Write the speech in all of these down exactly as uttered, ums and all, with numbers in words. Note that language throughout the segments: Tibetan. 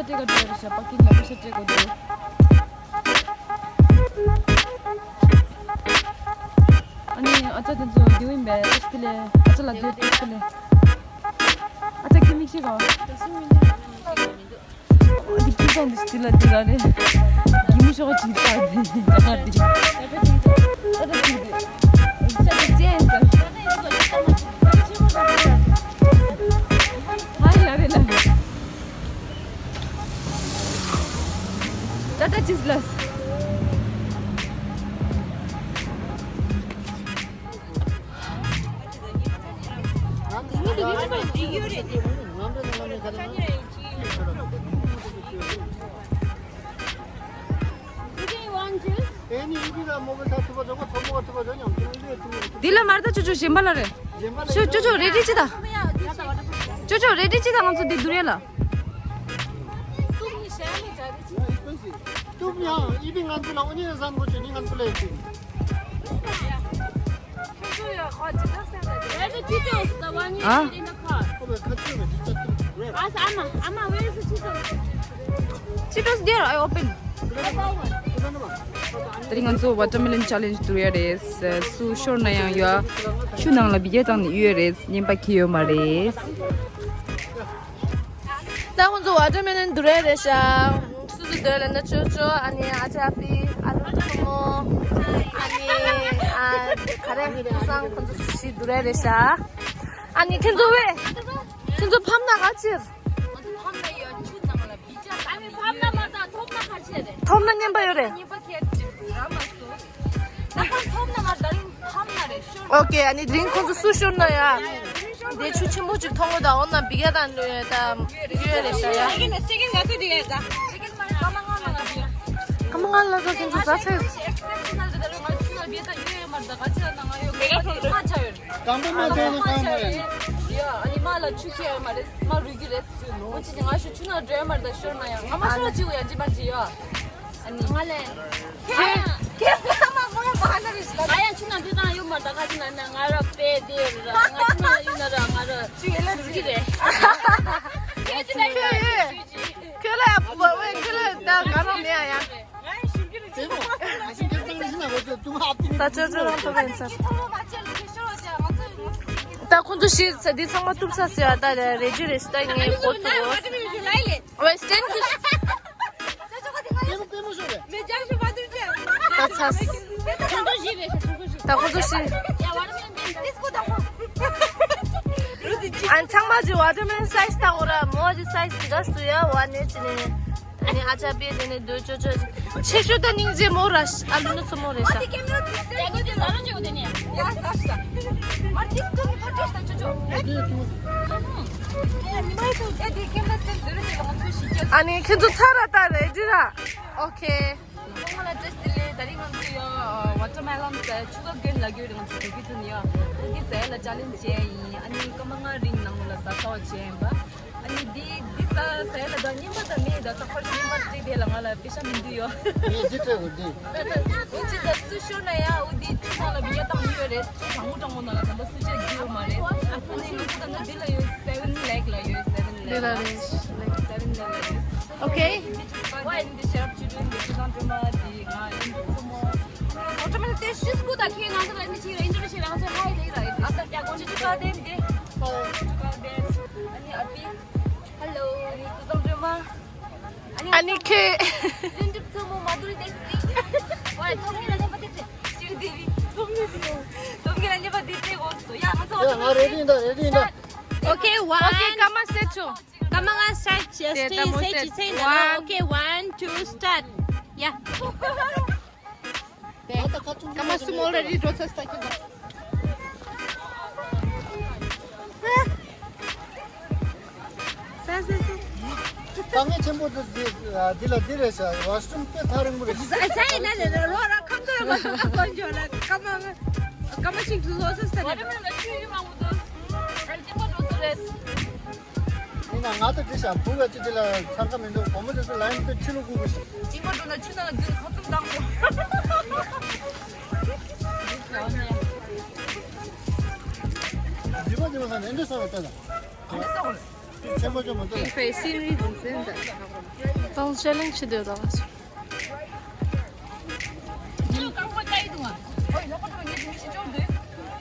སྤྲད་ག་འགྲོ་རེད་ཤག་པར་ཀིང་ལ་པེ་ཤ་སྤྲད་དགོས་འདུག་ཨ་ནི་ཨ་ཅག་དེ་ཚོ་རྒྱུ་ཡིན་པས། ཨ་ཅག་དེ་ལས་ཨ་ཅག་ལ་རྒྱུ་དེ་ཚོ་ལས། ཨ་ཅག་ཁྱི་མིག་ཤེས་ག་ཨ་ཅག་ཁྱི་སང་དེ་ཤི་ལ་དེ་ག་རེད། གི་མི་ཤོག་ཅིག་ད་དེ་ད་ག་དེ་ཨ་ཅག་ཁྱི་དེ་ཨ་ཅག་ཅན་ཧའི་ལ་རེད་ལ། ཊ་ཊ་ཅིས་ལ། འདི་ལ་མར་ད་ཅོ་ཅོ་གཞན་པ་ལ་རེད། ཅོ་ཅོ་ཅོ་ཅོ་རེ་ཌི་ཅི་ད། ཅོ་ཅོ་རེ་ཌི་ཅི་ད་ང་ཚོ་འདི་བསྡུར་ཡ་ལ། ཏུབ་ཡང་ཨི་བི་ང་ཚོ་ལ་འོ་ཉེ་ཟན་གོ་ཅོ་ནི་ང་ཚོ་ལ་ཡོད་ཅིང་། Where's the Cheetos? The one you ཨ། Put in the car. ཁོ་བའི་ཁ་ཆུ་བའི་ཅི་ཅག་ཏུ་རེད། Ask Amma. Amma, where is the Cheetos? Cheetos there, I open. དེ་རིང་ང་ཚོ་ཝ་ཊར་མེ་ལོན་ཆེ་ལེན་ཇི་བསྡུར་ཡ་རེད། སུ་ཤོར་ན་ཡང་ཡ། ཆུ་ནང་ལ་འབུད་རྒྱག་བཏང་ནས་གཡུག་ཡ་རེད། རྔན་པ་ཁྱེར་ཡོད་མ་རེད། ད་ཁོང་ཚོ་ཝ་ཊར་མེ་ལོན་བསྡུར་ཡ་རེད་ཤག་སུ་སུ་སྡོད་ལ་ན་ཅོ་ཅོ། ཨ་ནི་ཨ་ཅག་པི། ཨ་ལུ་མཚོ་མོ། ཨ་ནི་ཨ་ག་རེ་སང་ཁོང་ཚོ་སུ་ཞིག་བསྡུར་ཡ་རེད་ཤག་ཨ་ནི་ཁྱེད་ཚོ་བས། ཁྱེད་ཚོ་ཕམ་ན་ག་ཕྱིར། ཕམ་ན་ཡོད་ཆུ་ནང་ལ་བི་ཅག་ཨ་ནི་ཕམ་ན་མ་ད་ཐོབ་ན་ག་ཕྱིར་རེད། ཐོབ་ན་རྔན་པ་ཡོད་རེད། རྔན་པ་ཁྱེར་ཅིག་ར་མ་སོ། ཨོ་ཁེ། ཨ་ནི་དེ་རིང་ཁོང་ཚོ་སུ་ཤོར་ན་ཡ། དེ་ཆུ་ཆེན་པོ་ཅིག་མཐོང་གི་འདུག་འོ་ན་འབུད་རྒྱག་བཏང་ལོས་ད་ཡོད་རེད་ཤག་ཡ། སྐར་མ་ལྔ་ལ་ཁོང་ཚོ་ཟ་ཚར། དང་པོ་མ་བྱས་ན་གང་མ་རེད། ཡ། ཨ་ནི་མ་ལ་ཆུ་ཁྱེར་མ་རེད། མ་རུལ་གི་རེད། འོ་ཅི་ང་ཞུ་ཆུ་ན་འགྲོ་ཡ་མ་རེད། ད་ཤོར་ན་ཡང་ང་མ་ཤོར་ཅིག་ཡ་ཅི་མ་ཅི་ཡ། ཨ་ནི་ང་ལས། ཁྱེད་ཁྱེད་ང་མ་མ་མ་ན་རེ་ཞིག་ལ། ང་ཡང་ཆུ་ན་འགྲོ་དང་ཡོད་མ་རེད། ད་ག་ཅི་ན་ན་ང་ར་པེ་དེ་ར་ང་ཆུ་ན་ཡོད་ན་ར་ང་ར་ཆུ་ཡོད་ལ་ཅི་རེད། ཁྱེད་ཅི་ན་ཡོད་ཡོད། ཁྱོད་ལ་བ་བས་ཁྱོད་ལ་ད་ག་རང་མེད་ཨ་ཡ། ད་ཅོ་ཅོ་རང་ཐོབ་ཡིན་ས། ད་ཁོང་ཚོ་ཞིག་ཚ་འདི་ཚང་མ་གཏུབ་ས་ཟེར་བ་ད་རེ་ཇུ་རེ་ཞིག་ད་ངའི་གོ་ཚུགས། ཨོ་སྟན་གི། ད་ཚ། ད་ཁོང་ཚོ་ཞིག་ཨ་ཚང་མ་ཅི་ཝ་ཊར་མེ་ལོན་སའི་ཛི་ལྟ་འོ་ར་མོ་ཅི་སའི་ཛི་དེ་ག་སུ་ཡ་བ་ནས་ཅི་ནས། ཨ་ནི་ཨ་ཅག་པེ་ཟེར་ནས་སྡོད་ཅོ་ཅོ་ཅིག་ཆེ་ཤོས་ད་སྙིང་རྗེ་མོ་ར་ཨ་ལུ་ནི་ཚོ་མོ་རེད་ཤག་ཨ་ནི་ཁྱེད་ཚོ་ཚར་ར་ད་རེ་ཌི་ར། ཨོ་ཁེ། ང་ལ་བཀྲ་ཤིས་བདེ་ལེགས། ད་རིང་ང་ཚོ་ཡ་ཝ་ཊར་མེ་ལོན་ཟ་ཆུ་ཀ་ཀེན་ལ་རྒྱུ་རིང་ཚོ་དེ་གི་ཚོ་ནི་ཡ་འོ་དེ་ཟ་ཡ་ལ་ཅ་ལེན་ཇི་བྱས་ཡིན། ཨ་ནི་སྐར་མ་ལྔ་རིང་ནང་ལ་ཟ་ཚར་བ་བྱས་ཡིན་པ། ཨ་ནི་འདི་འདི་ས་ས་ཡ་ལ་ད་རྔན་པ་ད་མེད། ད་རྟག་པར་རྔན་པ་སྤྲད་དེ་ལ་ང་ལ་པེ་ཤ་མི་འདུག་ཡོ། ངས་འདི་སྤྲད་དགོས་འདི། འོ་ཅི་ད་སུ་ཤོར་ན་ཡ་འོ་འདི་ཆུ་ནང་ལ་མི་ཡ་བཏང་མི་ཡོད་རེད། ཆུ་གྲང་མོ་གྲང་མོ་ནང་ལ་དམ་པ་སུ་ཆད་རྒྱུ་ཡོད་མ་རེད། ཨ་ནི་ང་ཚོ་ད་ནི་འདི་ལ་ཡོད། སེ་བེན་ལེག་ལ་ཡོད། སེ་བེན་ལེག་ལ་ཡོད། སེ་བེན་ལེག་ལ་ཡོད། ཨོ་ཁེ། འདི་ཆུ་ཀ་འདི་འདི་ཤེར་ཨབ་ཆུ་འདི་ཆུ་གྲང་འདྲ་མ་འདི་ང་ཡིན་ཚོ་མོ། ཨོ་ཊོ་མེ་ཊིག་ཏེ་ཤིས་ཀུ་ད་ཁེ་ང་ཚོ་ལ་འདི་ཆི་ཡོད། ཨིན་ཌོ་ནེ་ཤི་ཡ་ལ་ང་ཚོ་ཧའི་ལེ་ར་ཡོད། ཨ་ད་ཀྱ་གོ་ཆུ་ཀ་དེ་འདི། ཆུ་ཀ་དེ། ཨ་ནི་ཨ་པི། ཧེ་ལོ། ཨ་ནི་ཀུ་ཙམ་འདྲ་མ། ཨ་ནི་ཁེ། ལིན་ཏིབ་ཚོ་མོ་མ་དུ་རི་དེ་ཚི། ཝའི་ཐོམ་གི་ལ་ཉེ་པ་དེ་ཚི། ཅི་དེ་བི། ཐོམ་གི་དེ་ཡོ། ཐོམ་གི་ལ་ཉེ་པ་དེ་ཚི་གོ་སོ། ཡ་ང་ཚོ་ཡ་ང་རེ་ཌི་ཡིན་ད། རེ་ཌི་ཡིན་ད། Okay, one. Okay, come on, set to. Come on, set. Stay, stay, stay. One. Okay, one, two, start. Yeah. སྐར་མ་གསུམ་ཨོལ་རེ་ཌི་འགྲོ་ཚར་སོང་། ད་ཁྱོད་ད། ས་ས་ས། དཀའ་ངལ་ཆེན་པོ་དེ་འདི་འདི་ལ་འདི་རེད་ཤག་ཝ་ཤ་རུམ་དཔེ་ཐག་རིང་པོ་རེད། ས་ས་ཡིན་ན་རེད། རོ་ར་ཁམ་ཚོར་མ་ཐོག་གོ་འཇོག་ལ་སྐར་མ་སྐར་མ་ཞིག་ཏུ་ལོ་ས་ས་རེད། ཝ་ཊར་མེ་ལོན་ཆུ་ཡི་མང་པོ་འདུག་ཨ་ལྕི་པོ་འགྲོ་ས་རེད། ཡིན་ན་ང་ཚོ་འདི་ཤ་བུ་ལ་ཅི་ཅི་ལ་འཚང་ཁ་མི་འདུག་གོང་མོ་དེ་ཚོ་ལ་ཡིན་ཏེ་ཕྱི་ལོགས་སྒུག་དགོས་ཤག་སྦྱིན་པ་འགྲོ་ན་ཆུ་ནང་ལ་འཛུལ་ཁ་ཚུམ་བཏང་དགོས། སྦྱིན་པ་སྦྱིན་པ་ཟེར་ནས་འདི་ས་རེད་ལྟ་ད། གང་ལ་ས་རེད། ཆེན་པོ་ཆེན་པོ་འདུག་ཁྱེད་ཕའི་སི་ནི་རི་འཛིན་ཟིན་ད། ཏང་ཆེ་ལེན་ཆེ་འདོད་ད་བ་སོ།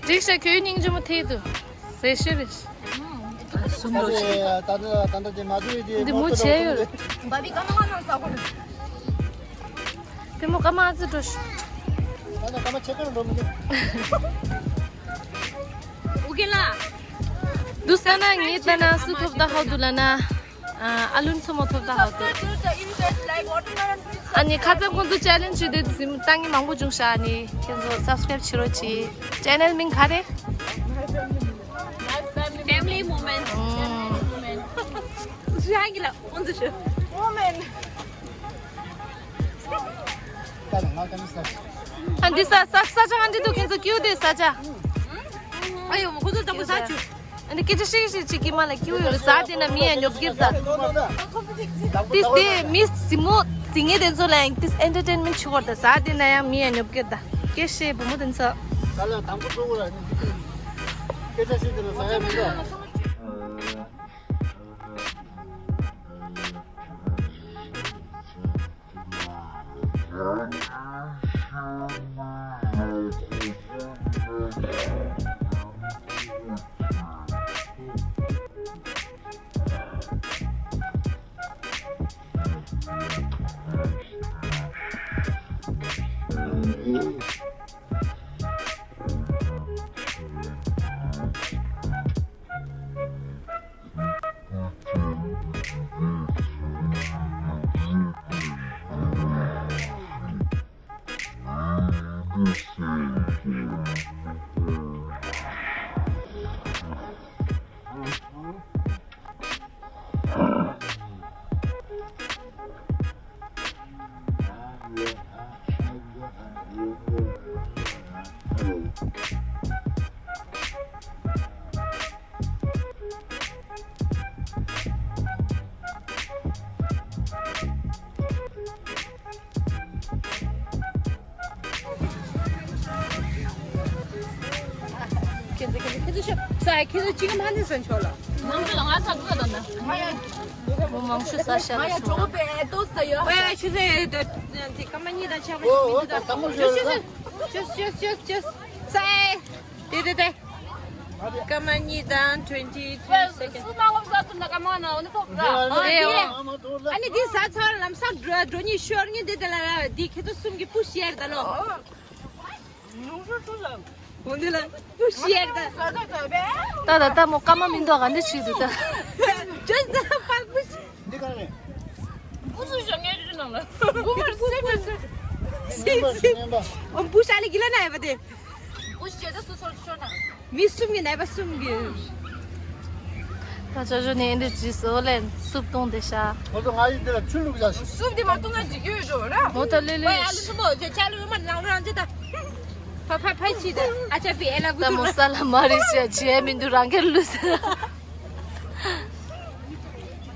འགྲིག་ཤག་ཁྱོད་སྙིང་རྗེ་མོ་ཐེ་འདུག་ཟེར་ཤེས་རེད། ད་ད་ད་ད་དེ་མ་བཟོས་དེ་འདི་མོ་བྱས་ཡོད། བ་བི་ཀ་མ་ང་ནང་ས་གོ། དེ་མོ་ཀ་མ་ཨ་ཙི་འགྲོ་ཤོག་ད་ད་ཀ་མ་ཆེ་ཀ་འགྲོ་མི་འདུག་ཨུ་གེ་ལ། འདུག་ས་ན་ངས་ད་ན་སུ་ཐོབ་ད་ཧོ་འདུག་ལ་ན། ཨ་ལུན་མཚོ་མོ་ཐོབ་ད་ཧོ་འདུག་ཨ་ནི་ཁ་ཚང་ཁོང་ཚོ་ཆེ་ལེན་ཇི་བྱེད་དེ་ཟིན་ཏང་གི་མང་པོ་བྱུང་ཤག་ཨ་ནི་ཁྱེད་ཚོ་སབ་སི་ཀ་རེབ་བྱེད་རོགས་གྱིས། ཆེ་ནལ་མིང་ག་རེ། Family moment. ཨོ། Family moment. ཞུ་ཧང་གི་ལ་ཨོན་ཛི་ཞུ། Moment. ཨ་འདི་ས་ས་ས་ཆ་ཨ་འདི་དུ་ཁྱེད་ཚོ་ཀྱུ་དེ་ས་ཆ། ཨ་ཡོ་མོ་ཁོ་ཚོ་དང་པོ་ས་ཆུ། ཨ་ནི་སྐད་ཆ་ཤིག་ཤིག་ཅིག་གི་མ་ལ་ཀྱུ་ཡོད་ཟ་དེ་ན་མི་ཡ་ཉོབ་གིར་ཟ། ཏིས་དེ་མི་སི་མོ་སི་ངེ་དེ་ཚོ་ལ་ཡང་ཏིས་ཨེན་ཊར་ཊེན་མེན་ཊི་ཆུ་བར་ད་ཟ་དེ་ན་ཡང་མི་ཡ་ཉོབ་གིར་ད། སྐད་ཤེས་བུ་མོ་དེ་ཚོ། ད་ལ་དང་པོ་གཙོ་བོ་ལ་ནི་སྐད་ཆ་ཤིག་དེ་ལ་ཟ་ཡ་མི་འདུག་ཁྱེད་ཚོ་ཁྱེད་ཚོ་ཁྱེད་ཚོ་ཤོག་ས་ཁྱེད་ཚོ་ཅི་ག་མ་ནི་སོན་ཆོག་ལ། ནང་ཚོ་ལ་ང་ས་དགོས་དང་ན། མོ་མང་ཤོས་ས་ཤ་ལ་སོང་། ཨོ་ཡ་ཆུ་ཚོད་དེ་སྐར་མ་གཉིས་དང་ཆ་མ་ཞིག་མི་འདུག་ད། ཅོས་ཅོས་ཅོས་ཅོས་ས་ཨེ། དེ་དེ་དེ། སྐར་མ་གཉིས་དང་twenty three seconds. སུ་ནང་ལོགས་ས་ཐུབ་ན་སྐར་མ་ནང་འོ་ནི་ཐོབ་ར། ཨ་ཨ་དེ་ཨ་ཨ་མ་ཐོབ་ར། ཨ་ནི་དེ་ས་ཚར་ལམ་སང་འགྲོ་འགྲོ་ཉི་ཤོར་ཉི་དེ་དེ་ལ་ར་དེ་ཁྱེད་ཚོ་གསུམ་གྱི་པུ་ཤེར་ད་ལོ། ནུ་ཤོར་ཤོར་ལ། འོ་འདི་ལ་པུ་ཤེར་ད། ད་ད་ད་མོ་སྐར་མ་མི་འདུག་ག་འདི་ཆུ་དུ་ད། ཅོས་ད་པ་པུ་ཤེར། འདི་ག་རེ། པུ་ཤེར་ཞོ་ངའི་ཆུ་ནང་ལ། པུ་ཤེར་སི་སི། ཨོ་པུ་ཤ་ལི་གི་ལ་ན་ཡ་བ་དེ། པུ་ཤེར་ད་སུ་སོར་ཤོར་ན། མི་གསུམ་གྱི་ནད་པ་གསུམ་གྱི། ད་ཅོ་ཅོ་ནས་འདི་ཇི་སོ་ལན་སུབ་བཏུང་དེ་ཤ། ཁོ་ཚོ་ང་ཡི་འདི་ལ་ཆུ་བླུགས་བཞག་ཤིག་སུབ་འདི་མ་བཏུང་ན་འགྲིག་གི་ཡོད་འགྲོ་ར། མོ་ད་ལུས་ལུས། ཨ་ལུས་སུ་མོ་ཇེ་ཆ་ལུས་མ་ནང་རང་ཇེ་ད། ཕ་ཕ་ཕ་ཆི་ད། ཨ་ཅག་པི་ཨེ་ལ་གུ་ད་མོ་ས་ལ་མ་རི་ཤ་ཇེ་མི་འདུག་རང་གེར་ལུས་ཟེར།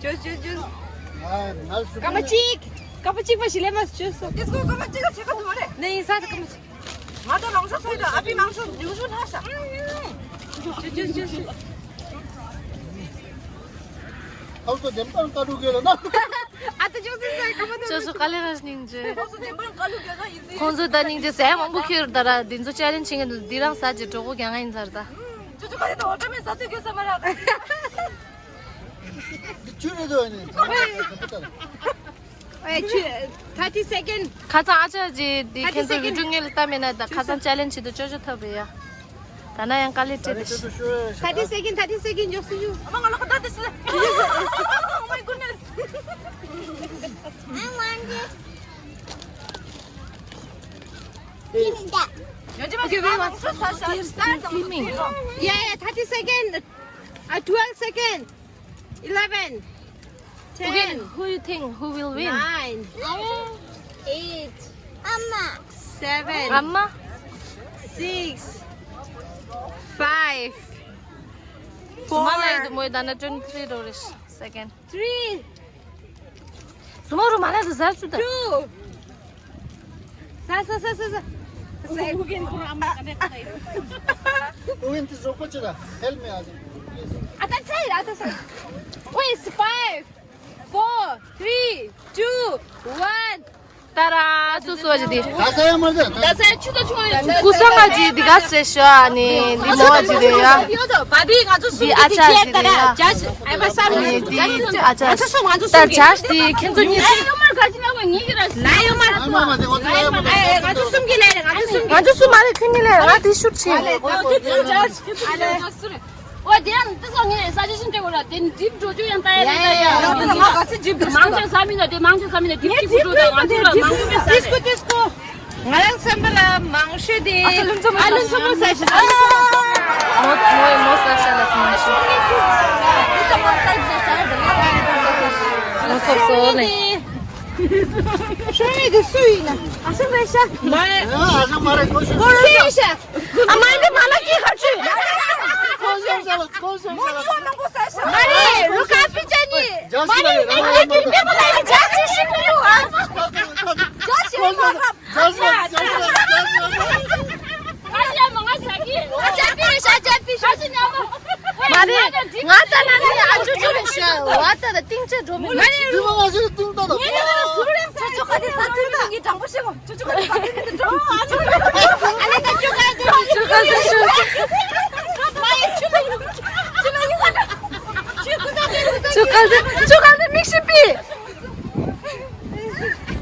ཅོས་ཅོས་ཅོས། ང་ང་སུ། སྐར་མ་གཅིག་སྐར་མ་གཅིག་པ་ཞིག་ལས་མ་ཅོས་སོ། དེ་སྐོར་སྐར་མ་གཅིག་ལ་ཆེ་ཁ་ཐུབ་མ་རེད། ནས་ཡིན་ས་ད་སྐར་མ་གཅིག་ང་ད་མང་ཤོས་ཚོ་ཡོད་ཨ་ཕི་མང་ཤོས་ཉུང་ཤོས་ལྷག་ཤག་ཅོ་ཅོ་ཅོ་ཅོ། ཨའུ་ཏོ་དེམ་པར་ཀ་ལུ་གེ་ལ་ན། ཨ་ཏི་ཅོ་སི་སའི་ཀ་མ་ཏོ། ཅོ་སུ་ཀ་ལེ་ར་སྙིང་རྗེ། ཨའུ་ཏོ་དེམ་པར་ཀ་ལུ་གེ་ལ་ཡིན་ཟི། ཁོང་ཚོ་ད་སྙིང་རྗེ་ཟས་མང་པོ་ཁྱེར་ད་ར་འདི་ཚོ་ཅེ་ལེན་ཇི་བྱེད་མཁན་འདི་རང་ཟ་ཅེ་གྲོགས་པོ་རྒྱ་ང་ཡིན་ཟེར་ད། ཅོ་ཅོ་ཀ་ལེ་ཏོ་ཨོ་ཏོ་མེ་ཟ་ཏོ་གེ་ས་མ་ར། འདི་ཆུ་རེད་དོ་ནི། ཨེ་ཆུ། thirty second. ཁ་སང་ཨ་ཅག་ཅིག་འདི་ཁྱེད་ཚོ་བི་ཌིའོ་ངའི་ལ་ལྟ་མེད་ན་ད་ཁ་སང་ཅེ་ལེན་ཇི་དུ་ཅོ་ཅོ་ཐོབ་པའི་ཡ། ད་ན་ཡང་དཀའ་ལས་སྤྲད་དེ་ཤི། thirty second, thirty second འཇོག་སུ་ཡུ། ཨ་མ་ང་ལ་ཁ་བརྡ་དེ་སི། Oh my goodness. I want this. Give me that. Okay, we want. They're still filming. Yeah, yeah, thirty second. Uh, twelve second. Eleven. Ten. Okay, who you think who will win? Nine. Eight. Amma. Seven. Amma? Six. Five. Four. Suma lai du moi dana twenty three dollars. Second. Three. Suma ru mala du zar su da. Two. Sa sa sa sa sa. Sa. Who can put amma? Who can this ropa chila? Help me, Ajay, please. ཨ་ད་ཚེ་ཡ་ད་ཚེ། Wait, five, four, three, two, one. ད་ར་སུ་སུ་ཞིག་དེ། ད་ས་ཡ་མར་ཟ། ད་ས་ཡ་ཆུ་ད་ཆུ་ཡ། ཀུ་སང་ང་ཅི་འདི་ག་སེ་ཤ་ནི་འདི་མོ་ཅི་རེད་ཡ། འདི་ཨ་ཅག་ཅི་རེད་ཡ། འདི་ཨ་ཅག་ཅི་རེད་ཡ། ད་ཅག་ཏི་ཁྱེད་ཚོ་གཉིས། ལ་ཡོད་མ་རེད། ང་ཚོ་གསུམ་གྱི་ལས་རེད། ང་ཚོ་གསུམ་གྱི། ང་ཚོ་གསུམ་མ་རེད། ཁྱོད་གཉིས་ལས་རེད། ང་དེ་ཤུགས་ཆེ། ཨོ་དེ་ཡང་ཏི་སོ་ངས་ས་ཆ་ཤིན་ཏེ་གོ་ལ་དེ་འགྲིབ་འགྲོ་རྒྱུ་ཡང་ལྟ་ཡ་ལ་ཡ། ཡ་ཡ། ང་ཚོ་འགྲིབ་འགྲོ། མང་ཆེ་ས་མི་ན་དེ་མང་ཆེ་ས་མི་ན་འགྲིབ་ཅིག་འགྲོ་ད། ང་ཚོ་ལ་མང་ཆེ་མེད་ས་རེད། ཏི་སྐོ་ཏི་སྐོ། ང་རང་བསམ་པ་ལ་མང་ཤོས་དེ་ཨ་ལུ་མཚོ་མོ་ས་ཤི། མོ་མོ་ས་ཤ་ལ་སི་མང་ཤོས། མོ་ཐོབ་སོ་ནས། ཤོ་ཡི་དེ་སུ་ཡིན་ན། ཨ་ཤ་མ་ཤ། མ་ཡ། ཨ་ཤ་མ་རེད། ཁོ་ཤོ། ཁོ་ཤོ་ཤ། ཨ་མ་འདི་མ་ལ་ཀི་ཁ་ཆུ། ཁོ་ཤོ་ཤ་ལ། ཁོ་ཤོ་ཤ་ལ། མ་རེད། རུ་ཁ་པི་ཅ་ནི། མ་རེད། ངས་ངས་ཀྱི་མེ་མ་ལ་ནི་ཇ་ཆི་ཤི་པི་ཡོ། ཇ་ཆི་མ་ཧབ། ཇ་ཆི་མ་ཇ་ཆི་མ་ཇ་ཆི་མ། ཨ་ཅག་པི་ཤ། ཨ་ཅག་པི་ཤ། ཨ་ཅག་པི་ཤ། མ་རེད། ང་ད་ན་ནི་ཨ་ཅོ་ཅོ་རེད་ཤ། ཝ་ད་ད་ཏིང་ཅ་འགྲོ་མི་མ་རེད། དེ་མ་ང་ཚོས་ཏིང་ཏ་ད། ཅོ་ཅོ་ག་དེ་ས་ཏིང་ཏ་ངའི་དྲང་པོ་བཤད་གོ། ཅོ་ཅོ་ག་དེ་ས་ཏིང་ཏ་འགྲོ། ཨ་ལེ་ད་ཅོ་ག་དེ་ཅོ་ག་དེ་ཤ། མ་ཡི་ཅོ་ག་དེ་ཅོ་ག་དེ་ཅོ་ག་དེ་མིག་ཤི་པི།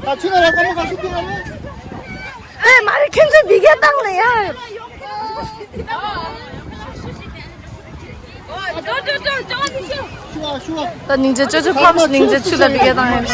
ད་ཆུ་ལ་ཡ་ཀ་མོ་ག་ཤི་པི་ཨ་ལེ། ཨེ་མ་རེད། ཁྱེད་ཚོས་འདི་གས་བཏང་ལེ་ཡ། ད་སྙིང་རྗེ། ཅོ་ཅོ་ཕམ་སྙིང་རྗེ། ཆུ་ལ་འདི་གས་བཏང་ཡ།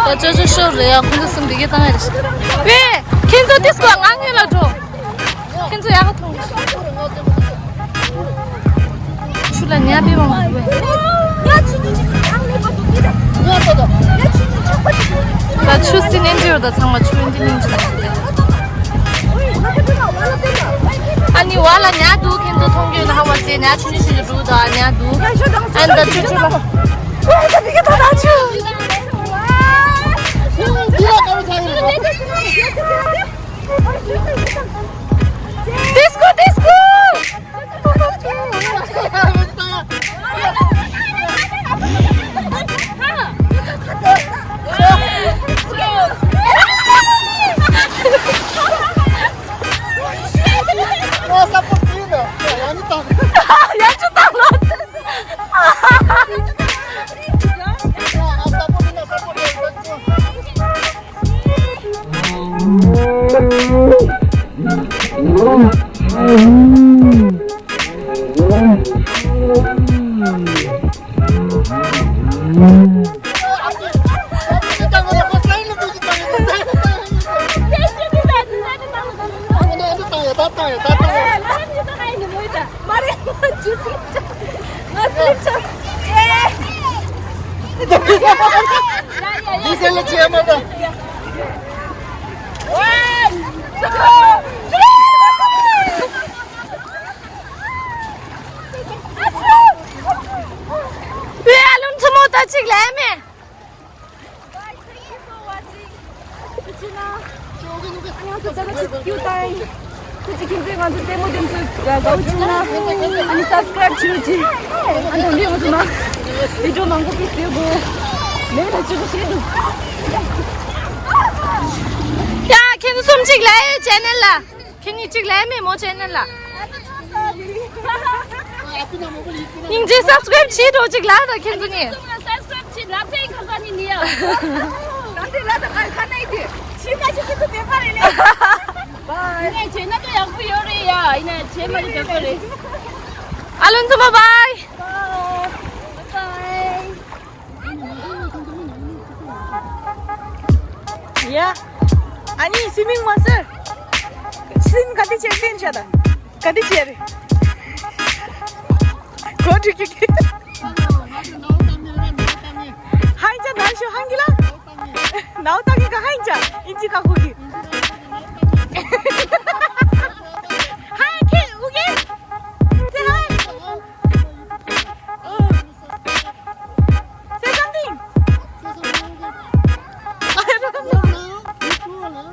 ད་ཅོ་ཅོ་ཤོར་རེད་ཡ། ཁོང་ཚོ་གསུམ་འདི་གས་བཏང་ཡ་རེད། ཝེ། ཁྱེད་ཚོ་ཏིས་ཀོ་ང་སྔོན་ལ་འགྲོ། ཁྱེད་ཚོ་ཡག་ག་མཐོང་། ཆུ་ལ་ཉ་པི་མ་མ་དགོས། ད་ཆུ་སྲིན་ཨེན་ཇི་ཡོད་ད། ཚང་མ་ཆུ་ཨེན་ཇི་ནིང་ཆུ། ཨ་ནི་བ་ལ་ཉ་འདུག་ཁྱེད་ཚོ་མཐོང་རྒྱུ་ཡོད་ན་ཧ་བ་ཟེ། ཉ་ཆུ་ནི་ཆུ་ནི་འདུག་ད་ཉ་འདུག་ཨ་ནི་ད་ཆུ་ཆུ་ལ། ཨོ་ད་མི་གི་ད་ད་ཆུ། ཏིས་ཀོ་ཏིས་ཀོ། ཨ་ལུང་ཆུ་མོ་ད་ཅིག་ལས་མེད། ཁྱེད་ཚོས་ང་ཚོ་ལྟ་ན་ཅི་སྐྱིད་དང་། ཁྱེད་ཚོས་ཁྱེད་ཚོས་ང་ཚོ་ལྟད་མོ་དེ་ཚོ་དགའ་པོ་བྱུང་ན། ཨ་ནི་སབ་སི་ཀ་རབ་བྱེད་རོགས་གྱིས། ཨ་ནི་འདི་ང་ཚོ་ན་བི་ཌི་ཡོ་མང་པོ་ཞིག་བཟོ་དགོས། ལས་ལ་ཅི་ཞིག་བྱེད་འདུག་ཡ་ཁྱེད་ཚོ་གསུམ་གཅིག་ལ་ཡོད་ཅེ་ནལ་ལ། ཁྱེད་གཉིས་གཅིག་ལས་མེད་མོ་ཅེ་ནལ་ལ། སྙིང་རྗེ་སབ་སི་ཀ་རབ་བྱེད་རོགས་གཅིག་ལ་ད་ཁྱེད་ཚོ་གཉིས། སབ་སི་ཀ་རབ་བྱེད་ལ་ཕན་ཁ་ཁ་ནི་ནི་ཡ། ད་དེ་ལ་ད་ཁ་ཁ་ནི་དེ་ཕྱི་མ་ཞིག་ཁྱེད་ཚོ་དེ་པ་རེད་ལེ། ཡིན་ནའི་བྱས་ན་ད་ཡག་པོ་ཡོད་རེད་ཡ། ཡིན་ནའི་བྱས་མ་རེད་ཡག་པོ་རེད། ཨ་ལུན་ཚོ་བཱའི་བཱའི། བཱའི་བཱའི། ཡ། ཨ་ནི་སི་མིང་མ་སི་ཊར། སིན་ག་དེ་བྱས་སིན་བྱས་ད། ག་དེ་བྱས་རེད། གོ་འགྲིག་གི་གི། ཧན་ཅ་ནང་ཞུ་ཧན་གི་ལ། ནའུ་ཏང་གི་ག་ཧན་ཅ་ཨིན་ཅི་ཀ་ཁུ་གི། Hi, okay, okay. Say hi. Oh. Say something. I don't know. Hello.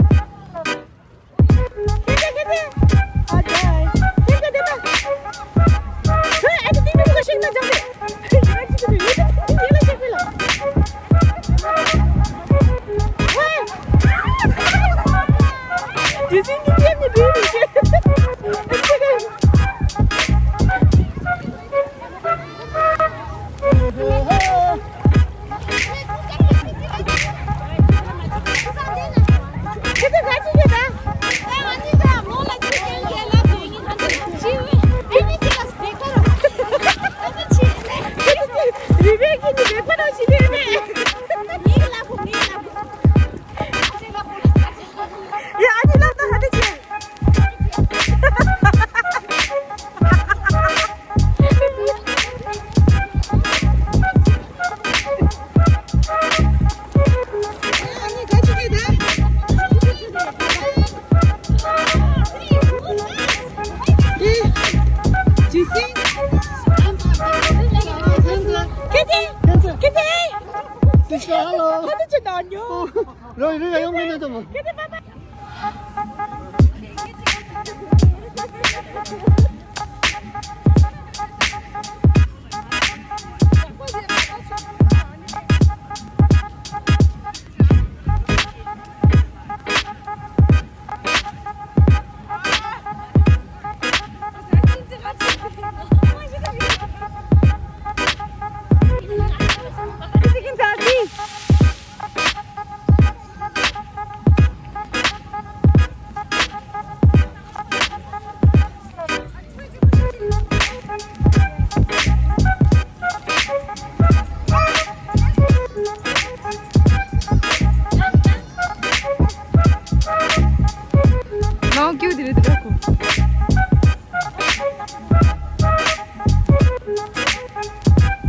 ནང་སྐྱིད་དེ་རེད་དེ་རེད་ཁོ།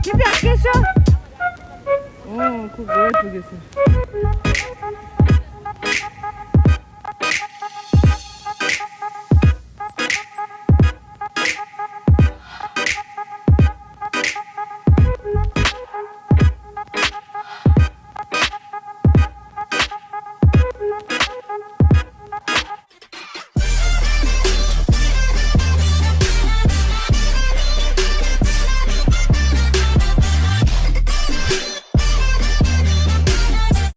ཁྱེད་ཚོ་སྐད་ཤོད། ཨོ་ཁོ་དགོད་ཐུག་གི་སོང་།